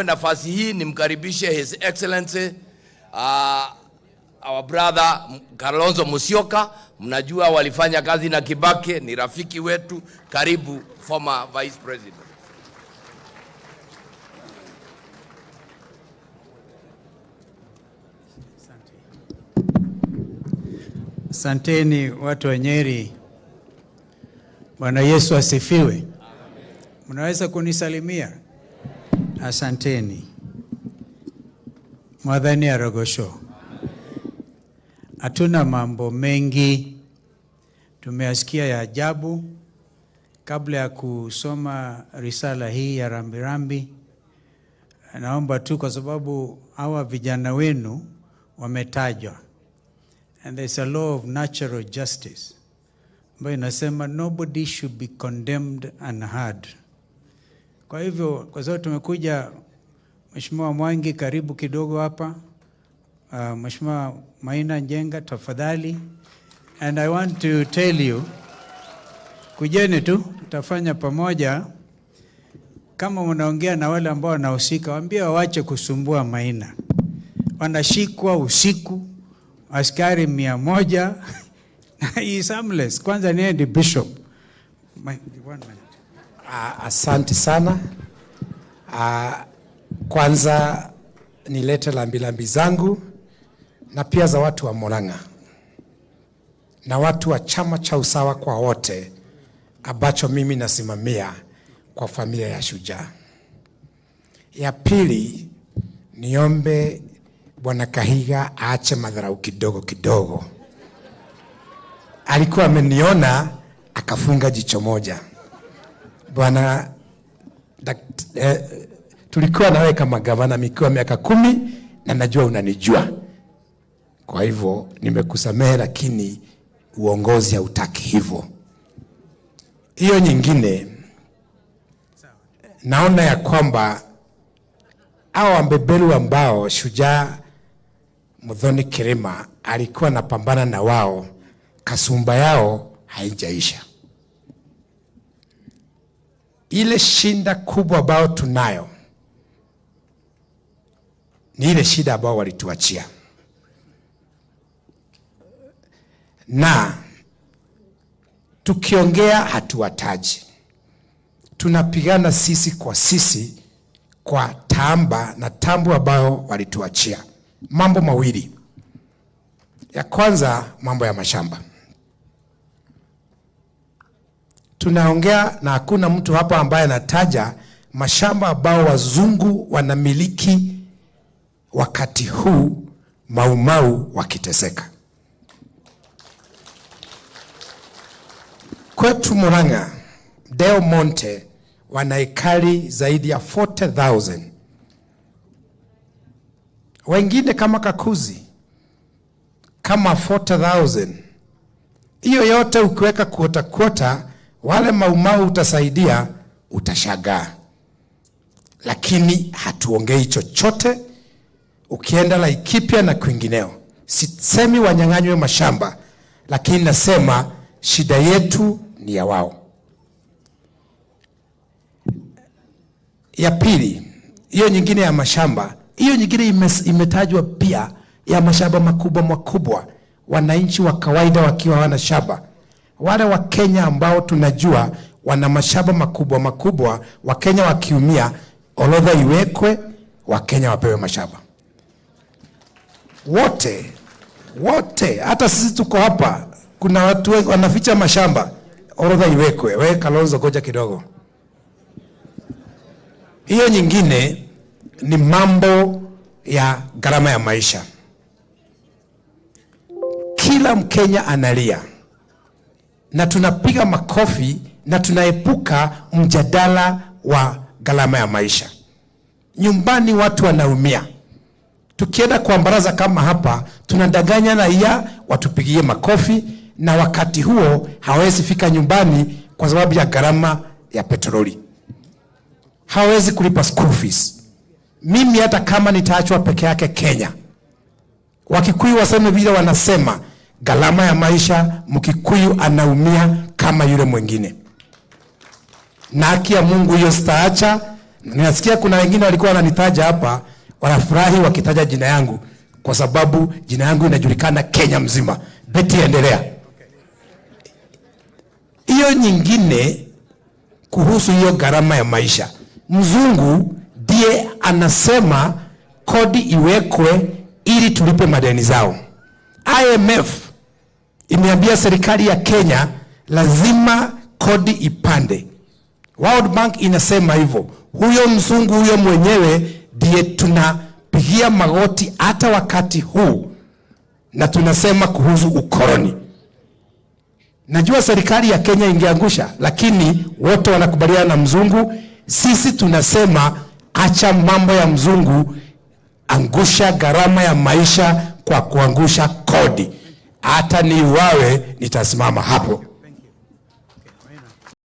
Nafasi hii nimkaribishe His Excellency our brother Kalonzo Musyoka. Mnajua walifanya kazi na Kibaki, ni rafiki wetu. Karibu former Vice President. Asanteni watu wa Nyeri. Bwana Yesu asifiwe. Mnaweza kunisalimia? Asanteni. Mwathani arogosho. Hatuna mambo mengi, tumeyasikia ya ajabu. Kabla ya kusoma risala hii ya rambirambi, naomba tu, kwa sababu hawa vijana wenu wametajwa, and there's a law of natural justice ambayo inasema nobody should be condemned unheard. Kwa hivyo, kwa sababu tumekuja, Mheshimiwa Mwangi, karibu kidogo hapa. Mheshimiwa Maina Njenga, tafadhali. And I want to tell you, kujeni tu, tutafanya pamoja. Kama unaongea na wale ambao wanahusika, waambie wawache kusumbua Maina. Wanashikwa usiku, askari 100. He is harmless. Kwanza ni ndiye bishop. My, one minute. Asante sana. Kwanza nilete lambilambi zangu na pia za watu wa Murang'a na watu wa chama cha usawa kwa wote ambacho mimi nasimamia kwa familia ya Shujaa. Ya pili, niombe Bwana Kahiga aache madharau kidogo kidogo. Alikuwa ameniona akafunga jicho moja. Bwana tulikuwa nawe kama gavana mikiwa miaka 10 na najua unanijua. Kwa hivyo nimekusamehe, lakini uongozi hautaki hivyo. Hiyo nyingine, naona ya kwamba hao wambeberu ambao Shujaa Muthoni Kirima alikuwa anapambana na wao, kasumba yao haijaisha. Ile shinda kubwa ambayo tunayo ni ile shida ambayo walituachia. Na tukiongea hatuwataji. Tunapigana sisi kwa sisi kwa tamba na tambu ambayo walituachia. Mambo mawili. Ya kwanza, mambo ya mashamba. Tunaongea na hakuna mtu hapa ambaye anataja mashamba ambao wazungu wanamiliki wakati huu Mau Mau wakiteseka. Kwetu Murang'a, Del Monte wana ekari zaidi ya 40,000. Wengine kama Kakuzi kama 40,000. Hiyo yote ukiweka kuota kuota, wale Mau Mau utasaidia, utashangaa. Lakini hatuongei chochote. Ukienda Laikipia na kwingineo, sisemi wanyang'anywe mashamba, lakini nasema shida yetu ni ya wao. Ya pili, hiyo nyingine ya mashamba, hiyo nyingine imetajwa pia ya mashamba makubwa makubwa, wananchi wa kawaida wakiwa hawana shamba. Wale wa Kenya ambao tunajua wana mashamba makubwa makubwa, Wakenya wakiumia, orodha iwekwe, Wakenya wapewe mashamba. Wote, wote, hata sisi tuko hapa, kuna watu wengi wanaficha mashamba, orodha iwekwe. We Kalonzo, ngoja kidogo. Hiyo nyingine ni mambo ya gharama ya maisha. Kila Mkenya analia na tunapiga makofi na tunaepuka mjadala wa gharama ya maisha. Nyumbani watu wanaumia. Tukienda kwa baraza kama hapa, tunadanganya raia watupigie makofi, na wakati huo hawezi fika nyumbani kwa sababu ya gharama ya petroli. Hawezi kulipa school fees. Mimi hata kama nitaachwa peke yake Kenya, Wakikuyu waseme vile wanasema, gharama ya maisha, Mkikuyu anaumia kama yule mwingine. Na haki ya Mungu hiyo sitaacha. Ninasikia kuna wengine walikuwa wananitaja hapa, wanafurahi wakitaja jina yangu kwa sababu jina yangu inajulikana Kenya mzima. Betty, endelea. Hiyo nyingine kuhusu hiyo gharama ya maisha, mzungu ndiye anasema kodi iwekwe ili tulipe madeni zao. IMF imeambia serikali ya Kenya lazima kodi ipande. World Bank inasema hivyo. Huyo mzungu huyo mwenyewe ndiye tunapigia magoti hata wakati huu, na tunasema kuhusu ukoloni. Najua serikali ya Kenya ingeangusha, lakini wote wanakubaliana na mzungu. Sisi tunasema acha mambo ya mzungu, angusha gharama ya maisha kwa kuangusha kodi. Hata niuawe nitasimama hapo.